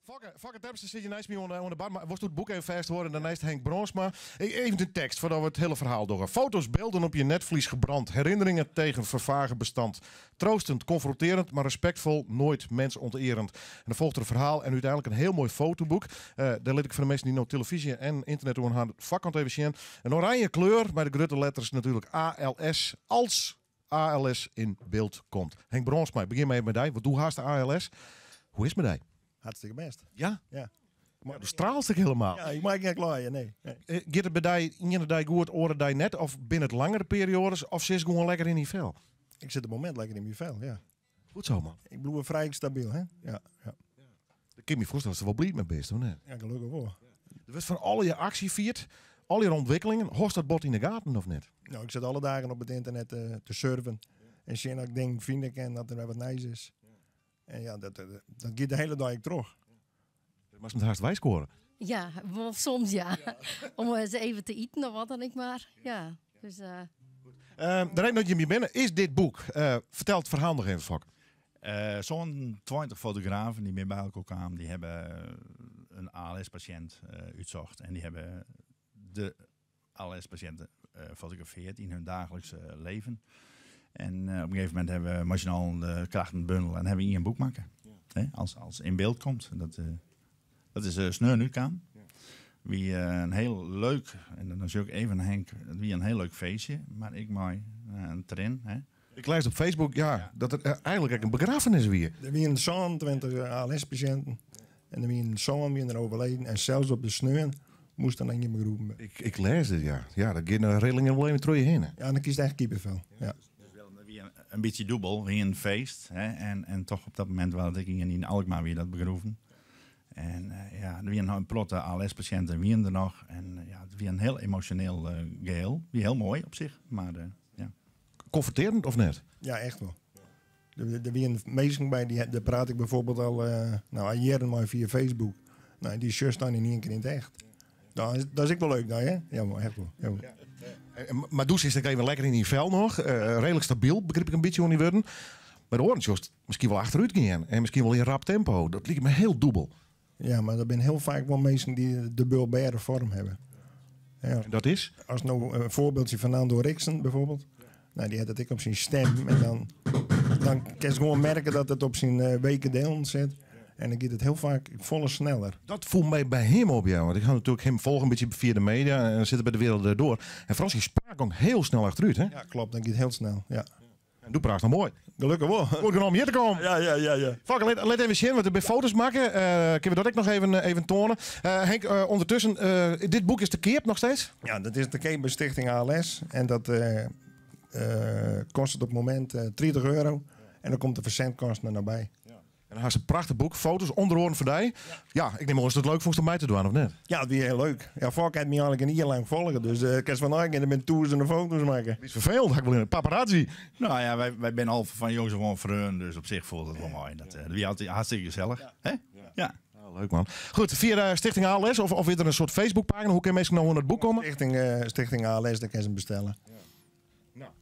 Fokke, Fokke Terpstra sit hjir neist my oan de bar, mar wolst it boek even fêsthâlde? Dêrneist Henk Brânsma. Even de tekst foardat we it hiele ferhaal dogge. Foto's, beelden op je netvlies gebrand, herinneringen tegen vervagen bestand. Troostend, confronterend, maar respectvol, nooit mensonterend. En dan folget der in ferhaal en úteinlik in hiel moai fotoboek. Dêr lit ik foar de minsken dy't no telefyzje en ynternet oan ha de foarkant even sjen. In oranje kleur mei de grutte letters natuerlik ALS, als ALS in beeld komt. Henk Brânsma, ik begjin mar even mei dy, want do hast ALS. Hoe is it mei dy? Hartstikke bêst. Ja? Ja. Maar do straalst ek hielendal. Ja, ik mei net kleie, nee. Giet it by dy iene dei goed, oare dei net? Of binne it langere perioades? Of sitst gewoan lekker yn dyn fel? Ik sit op it momint lekker yn myn fel, ja. Goed zo, man. Ik bliuw frij stabyl, hè? Ja, ja. Ik kin my foarstelle datst der wol bliid mei bist, of net? Ja, gelokkich wol. Der wurdt fan allegear aksje fierd, allegear ûntwikkelingen. Hâldst dat bot yn de gaten of net? No, ik sit alle dagen op it ynternet te surfen en sjen oft ik dingen fine kin, dat der wer wat nijs is. En ja, dat giet de hiele dei ek troch. Moatst him hast weiskuorre? Ja, wol soms ja. Om ris even te iten of wat dan ek mar. Ja, dus. De reden dat jim hjir binne is dit boek. Fertel it ferhaal noch even, Fok. Sa'n 20 fotografen dy't by elkoar kamen, dy hawwe in ALS-pasjint útsocht en dy hawwe de ALS-pasjinten fotografearre yn hun daaglikse leven. En op in gegeven momint hawwe we mei syn allen de krachten bundele en hawwe we ien boek makke. Hè, als in beeld komt. Dat is sneon útkaam. Wie in hiel leuk, en dan sjoch ik even Henk, it wie in hiel leuk feestje, mar ek mei in trien. Hè. Ik lês op Facebook, ja, dat it eigenlik ek in begraffenis wie. Der wienen 27 ALS-pasjinten en der wienen sân wienen der overleden en sels op de sneon moast der noch ien begroeven wurde. Ik lês dit, ja. Ja, dat gean de rillingen wol even troch je hinne. Ja, dan krijst echt kippenvel. Ja. Dus wel, wie in bytsje dûbel, wie in feest. Hè, en toch op dat momint waard ek ien yn Alkmaar wie dat begroeven. En ja, der wienen in protte ALS-pasjinten wienen der noch. En ja, it wie in hiel emosjoneel geheel. Wie hiel moai op sich, mar ja. Konfrontearjend of net? Ja, echt wol. Der wienen minsken by, dy, dêr praat ik byfoarbyld al, no, al jierren mei fia Facebook. No, dy sjochst dan yn ien kear yn it echt. Dat is ek wol leuk dan, hè? Ja, mar echt wol. Ja. Mar do sitst ek even lekker yn dyn fel noch. Reedlik stabyl, begryp ik in bytsje oan dyn wurden. Mar de oaren sjochst miskien wol achterút gean en miskien wol yn rap tempo. Dat liket my hiel dûbel. Ja, mar der binne hiel faak wol minsken dy't de bulbêre foarm hawwe. Ja. En dat is? As no in foarbyldsje fan Nando Riksen byfoarbyld. No, dy hat it ek op syn stim. En dan kinst gewoan merke dat it op syn weke dielen sit. En dan giet it hiel faak folle sneller. Dat foel my by him op, ja. Want ik ha natuerlik him folge in bytsje fia de media en sit er by De Wereld Draait Door. En foaral syn spraak gong hiel snel achterút, hè? Ja, kloppet. Dat giet hiel snel, ja. En do praatst noch moai. Gelokkich wol. Goed genôch om hjir te kommen. Ja. Fokke, lit even sjen, want der binne foto's makke. Kinne we dat ek noch even toane? Henk, ûndertusken, dit boek is te keap noch steeds? Ja, dat is te keap by Stichting ALS. En dat kostet op it momint 30 euro. En dan komt de fersendkosten der noch by. En dan hast in prachtich boek, foto's, ûnder oaren fan dy. Ja, ik nim oan datst it leuk fûnst om mei te dwaan, of net? Ja, it wie hiel leuk. Ja, Fokke hat my eigenlik in jier lang folge, dus kinst wol neigean, der binne tûzenen foto's makke. Wie ferfelend, ha ik wol yn paparazzi. No ja, wy binne al fan jongs af oan freonen, dus op sich foel it wol mei. Dat wie altyd hartstikke gesellich. Hè? Ja. Leuk man. Goed, fia Stichting ALS of is der in soart Facebookpagina? Hoe kinne minsken no oan it boek komme? Stichting ALS, dêr kinst him bestelle.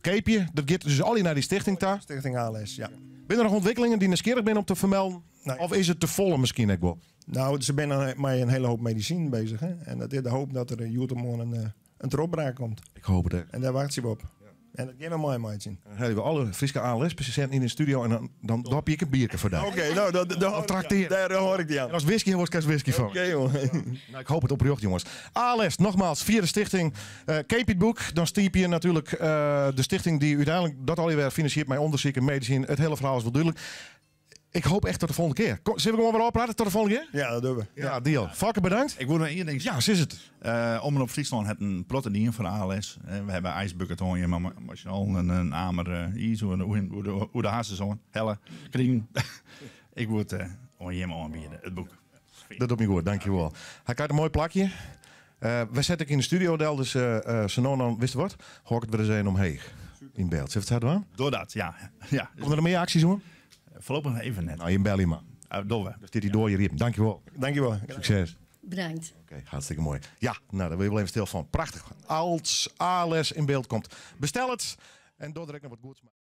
Keapje, dat giet dus allegear nei dy stichting ta? Stichting ALS, ja. Binne der noch ûntwikkelingen dy't nijsgjirrich binne om te fermelden? Nee. Of is it te folle miskien ek wol? No, se binne mei in hiele hoop medisinen bezich. Hè? En dat is de hoop dat der hjoed-de-moarn in trochbraak komt. Ik hoop it ek. En dêr wachtsje we op. En dat gean we meimeitsjen. Dan helje we alle Fryske ALS-pasjinten yn de studio en dan dopje ik in bierke foar dy. Oké, no, dat, Dan trakteer. dêr hâld ik dy oan. En ast whisky wolst, krijst whisky fan. Oké, jongen. Nou, ik hoop it oprjocht, jonges. ALS, nogmaals, fia de stichting. Keapje it boek, dan stypje je natuerlik de stichting dy't úteinlik dat allegear wer finansiert mei ûndersyk en medisinen. It hiele ferhaal is wol dúdlik. Ik hoop echt tot de folgjende kear. Kom, sille we gewoan wer ôfprate tot de folgjende kear? Ja, dat dogge we. Ja, deal. Fokke, bedankt. Ik woe noch ien ding Ja, sis it. Omrop Fryslân hat in protte dien foar ALS. We hawwe ijsbucketoanje mei syn allen in amer iis oer de harsens oan helle krigen. Ik woe it oan jimme oanbiede, it boek. Dat docht my goed, dankjewol. Hy krijt in moai plakje. Wy sette ek yn de studio del, dus sa no en dan, witst wat, hâld ik it wer ris even omheech yn byld. Sille we it sa dwaan? Doch dat, ja. Ja. Komme der noch mear aksjes oan? Foarlopich noch even net. No, jim belje mar. Dogge we. Dan stiet dy doar hjir iepen. Dankjewol. Dankjewol. Sukses. Bedankt. Oké, hartstikke moai. Ja, no, dêr wurde je wol even stil fan. Prachtich. Als ALS in beeld komt. Bestel it en doch der ek noch wat goeds mei.